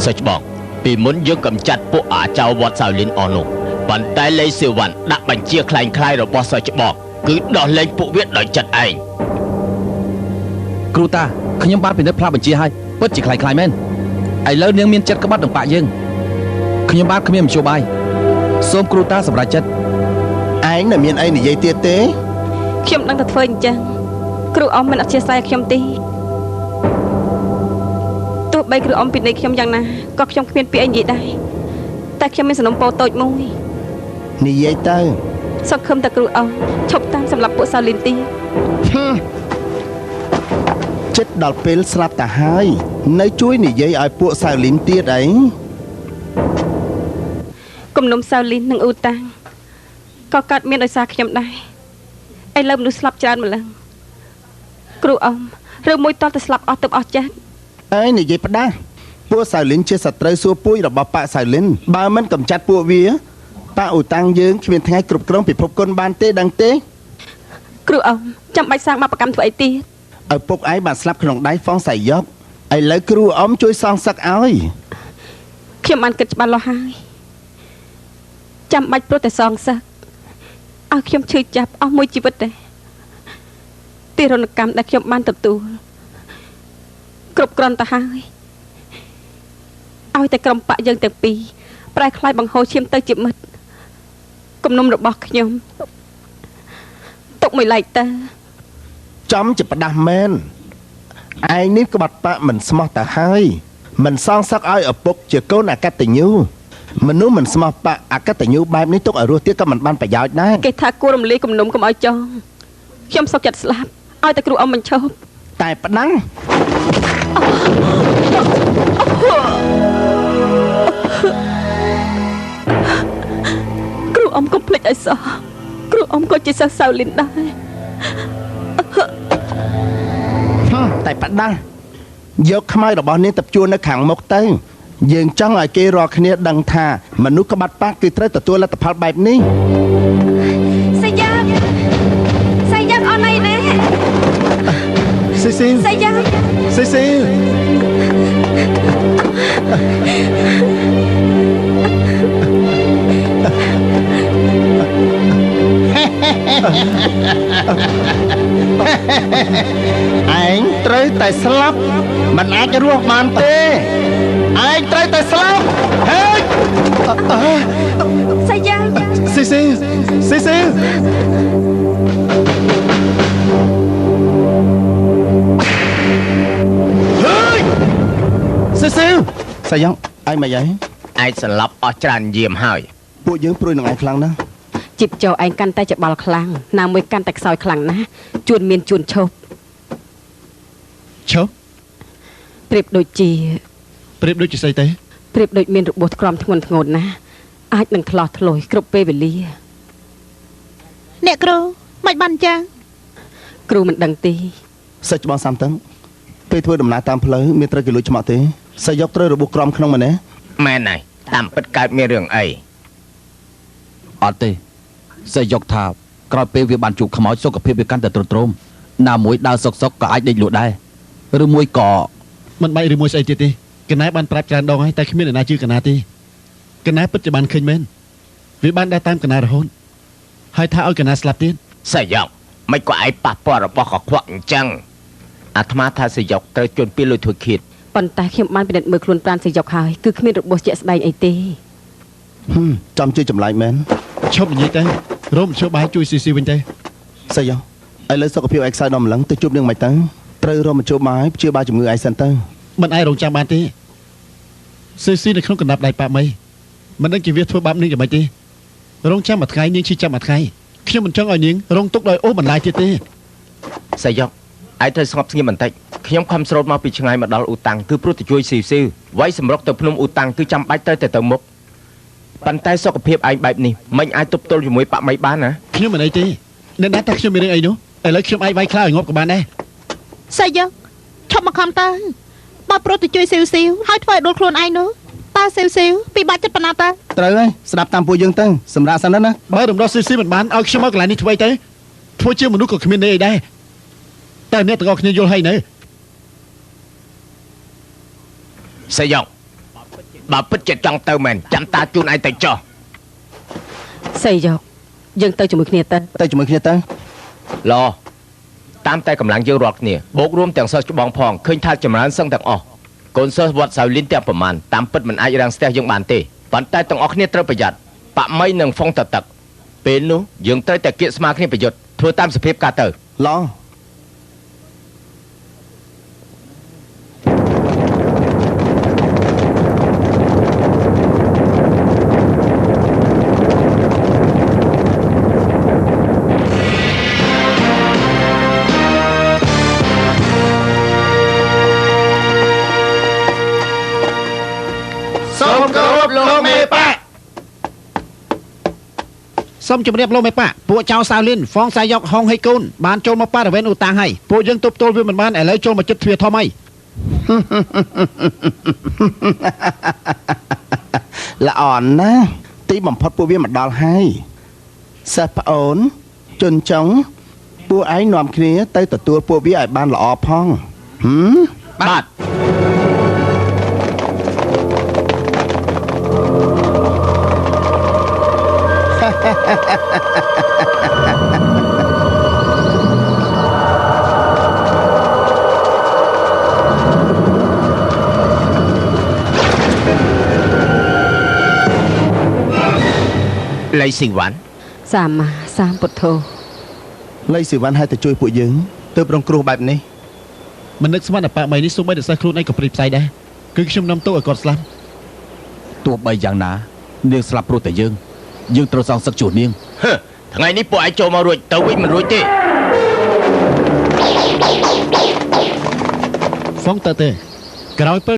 សិច្បងពីមុនយើងកំចាត់ពួកអាចៅវត្តសៅលីនអស់នោះប៉ុន្តែលេសេវ៉ាន់ដាក់បញ្ជាคล้ายៗរបស់សិច្បងគឺដោះលែងពួកវាដោយចិត្តឯងគ្រូតាខ្ញុំបានពិនិត្យផ្លាកបញ្ជាហើយពិតជាคล้ายៗមែនឥឡូវនាងមានចិត្តក្បត់នឹងប៉ាក់យើងខ្ញុំបាទគ្មានមធ្យោបាយសូមគ្រូតាសម្រេចចិត្តឯងនៅមានអីនិយាយទៀតទេខ្ញុំដឹងតែធ្វើអញ្ចឹងគ្រូអមមិនអធិស្ឋានខ្ញុំទេទោះបីគ្រូអមពិន័យខ្ញុំយ៉ាងណាក៏ខ្ញុំគ្មានពាក្យអីនិយាយដែរតែខ្ញុំមានសំណុំពរតូចមួយនិយាយទៅសង្ឃឹមតែគ្រូអមឈប់តាមសម្រាប់ពួកសាលីនទីចិត្តដល់ពេលស្លាប់ទៅហើយនៅជួយនិយាយឲ្យពួកសាលីនទៀតអីគំនុំសាលីននិងអ៊ូតាំងក៏កើតមានដោយសារខ្ញុំដែរឥឡូវមនុស្សស្លាប់ច្រើនម្លឹងគ្រូអមឬមួយតតែស្លាប់អស់ទៅអស់ចាស់អេនិយាយផ្ដាស់ពួកសាលីនជាសត្រូវសួរពួយរបស់ប៉ាសាលីនបើមិនកំចាត់ពួកវាប៉ាអ៊ូតាំងយើងគ្មានថ្ងៃគ្រប់គ្រងពិភពគុណបានទេដឹងទេគ្រូអមចាំបាច់សាងបាបកម្មធ្វើអីទៀតឪពុកឯងបានស្លាប់ក្នុងដៃហ្វុងសៃយ៉ុកឥឡូវគ្រូអមជួយសងសឹកឲ្យខ្ញុំបានគិតច្បាស់លាស់ហើយចាំបាច់ព្រោះតែសងសឹកឲ្យខ្ញុំឈឺចាប់អស់មួយជីវិតទេទារុណកម្មដែលខ្ញុំបានទទួលគ្រប់គ្រាន់ទៅហើយឲ្យតែក្រុមបាក់យើងទាំងពីរប្រែក្លាយបង្ហូរឈាមទៅជាមិត្តគំនុំរបស់ខ្ញុំទុកមួយឡែកទៅចំជាផ្ដាស់មែនឯងនេះក្បត់បាក់មិនស្មោះទៅហើយមិនសងសឹកឲ្យឪពុកជាកូនអកតញ្ញូមនុស្សមិនស្មោះបាក់អកតញ្ញូបែបនេះទុកឲ្យរស់ទៀតក៏មិនបានប្រយោជន៍ដែរគេថាគួររំលាយគំនុំកុំឲ្យចងខ្ញុំសុខចិត្តស្លាប់ឲ្យតែគ្រូអមមិនឈប់តែផ្ដាំងគ្រូអមកុំភ្លេចឲ្យសោះគ្រូអមក៏ជាសិស្សសាវលីនដែរតែផ្ដាំងយកខ្មៅរបស់នាងទៅជួននៅខាងមុខទៅយើងចង់ឲ្យគេរាល់គ្នាដឹងថាមនុស្សក្បាត់ប៉ះគឺត្រូវទទួលលទ្ធផលបែបនេះសៃយ៉ាសៃយ៉ាអនអីណែស៊ីស៊ីសៃយ៉ាស៊ីស៊ីឯងត្រូវតែស្លាប់មិនអាចរស់បានទេឯងត្រូវតែស្លាប់ហេសៃយ៉ាស៊ីស៊ីស៊ីស៊ីហេស៊ីស៊ីសៃយ៉ាឯងមិនអីឯងស្លាប់អស់ច្រើនយាមហើយពួកយើងព្រួយនឹងឯងខ្លាំងណាស់ជីបចោឯងកាន់តែច្បល់ខ្លាំងណាមួយកាន់តែខ្សោយខ្លាំងណាស់ជួនមានជួនឈប់ឈប់ប្រៀបដូចជាស្អីទេប្រៀបដូចមានរបួសក្រំធ្ងន់ធ្ងរណាស់អាចនឹងឆ្លោះធ្លុយគ្រប់ពេលវេលាអ្នកគ្រូមិនបានចាងគ្រូមិនដឹងទេសិច្បងសាំតឹងពេលធ្វើដំណើរតាមផ្លូវមានត្រូវគេលួចឆ្មក់ទេសយកត្រូវរបួសក្រំក្នុងម្នេះមែនហើយតាមពិតកើតមានរឿងអីអត់ទេសយកថាក្រោយពេលវាបានជួបខ្មោចសុខភាពវាកាន់តែទ្រុឌទ្រោមណាមួយដើរសុកសុកក៏អាចដេកលក់ដែរឬមួយក៏មិនបែកឬមួយស្អីទៀតទេកណាបានប្រាប់ច្រើនដងហើយតែគ្មានអ្នកណាជឿកណាទេកណាពិតជាបានឃើញមែនវាបានដើរតាមកណារហូតហើយថាឲ្យកណាស្លាប់ទៀតសយកមិនក៏ឯងប៉ះពាល់របស់កខ្វក់អញ្ចឹងអាត្មាថាសយកត្រូវជន់ពីលុយធ្វើឃាតប៉ុន្តែខ្ញុំបានពិនិត្យមើលខ្លួនប្រានសយកហើយគឺគ្មានរបួសជាក់ស្ដែងអីទេចំជឿចម្លែកមែនឈប់និយាយទៅរមជបាយជួយស៊ីស៊ីវិញទេសយកឥឡូវសុខភាពឯងខ្សោយដល់ម្លឹងទៅជួបនឹងមិនទៅត្រូវរមជបាយព្យាបាលជំងឺឯងសិនទៅមិនអាចរងចាំបានទេស៊ីស៊ីនៅក្នុងកណ្ដាប់ដៃប៉ាមីមិនដឹងជាវាធ្វើបាបនាងយ៉ាងម៉េចទេរងចាំមួយថ្ងៃនាងឈឺចាំមួយថ្ងៃខ្ញុំមិនចង់ឲ្យនាងរងទុកដោយអូសបន្លាយទៀតទេសយកឯងត្រូវស្ងប់ស្ងៀមបន្តិចខ្ញុំខំស្រោតមកពីឆ្ងាយមកដល់អ៊ូតាំងគឺព្រោះទៅជួយស៊ីស៊ីវាយសម្រុកទៅភ្នំអ៊ូតាំងគឺចាំបាច់ត្រូវតែទៅមុខប៉ុន្តែសុខភាពឯងបែបនេះមិនអាចទប់ទល់ជាមួយប៉ាមីបានណាខ្ញុំមិនអីទេអ្នកណាថាខ្ញុំមានរឿងអីនោះឥឡូវខ្ញុំអាចវាយខ្លាឲ្យងាប់ក៏បានដែរសៃយកឈប់មកខំទៅបើព្រោះទៅជួយស៊ីវស៊ីវហើយធ្វើឲ្យដួលខ្លួនឯងនោះតើស៊ីវស៊ីវពិបាកចិត្តប៉ុណ្ណាតើត្រូវហើយស្ដាប់តាមពួកយើងទៅសម្រាប់សិនណាបើរំដោះស៊ីស៊ីមិនបានឲ្យខ្ញុំមកកន្លែងនេះធ្វើអីទៅធ្វើជាមនុស្សក៏គ្មានន័យអីដែរតែអ្នកទាំងអស់គ្នាយល់ហើយនៅ សៃយក បើពិតជាចង់ទៅមែនចាំតាជូនឯងទៅចុះសីយកយើងទៅជាមួយគ្នាទៅទៅជាមួយគ្នាទៅល្អតាមតែកម្លាំងយើងរាល់គ្នាបូករួមទាំងសិស្សច្បងផងឃើញថាចម្រើនសឹងទាំងអស់កូនសិស្សវត្តសៅលីនទាំងប្រមាណតាមពិតមិនអាចរាំងស្ទះយើងបានទេប៉ុន្តែទាំងអស់គ្នាត្រូវប្រយ័ត្នប៉មីនិងហ្វុងតទឹកពេលនោះយើងត្រូវតែគៀកស្មាគ្នាប្រយុទ្ធធ្វើតាមសភាពការទៅល្អសូមជម្រាបលោកមេប៉ាពួកចៅសាលីនហ្វងសាយកហុងហេកូនបានចូលមកបរិវេណឧតាំងហើយពួកយើងទប់ទល់វាមិនបានឥឡូវចូលមកចិត្តទ្វារធំហើយល្អណាស់ទីបំផុតពួកវាមកដល់ហើយសិស្សប្អូនជន់ចុងពួកឯងនាំគ្នាទៅទទួលពួកវាឲ្យបានល្អផងបាទលៃស៊ីវ៉ាន់សាមាសាមពុទ្ធោលៃស៊ីវ៉ាន់ឲ្យទៅជួយពួកយើងទើបរងគ្រោះបែបនេះមិននឹកស្មានតែប៉ាមីនេះសូម្បីតែសេះខ្លួនឯងក៏ព្រីផ្សៃដែរគឺខ្ញុំនាំទុកឲ្យគាត់ស្លាប់ទោះបីយ៉ាងណានាងស្លាប់ព្រោះតែយើងយើងត្រូវសងសឹកជួសនាងថ្ងៃនេះពួកឯងចូលមករួចទៅវិញមិនរួចទេហ្វុងតើទេក្រោយពេល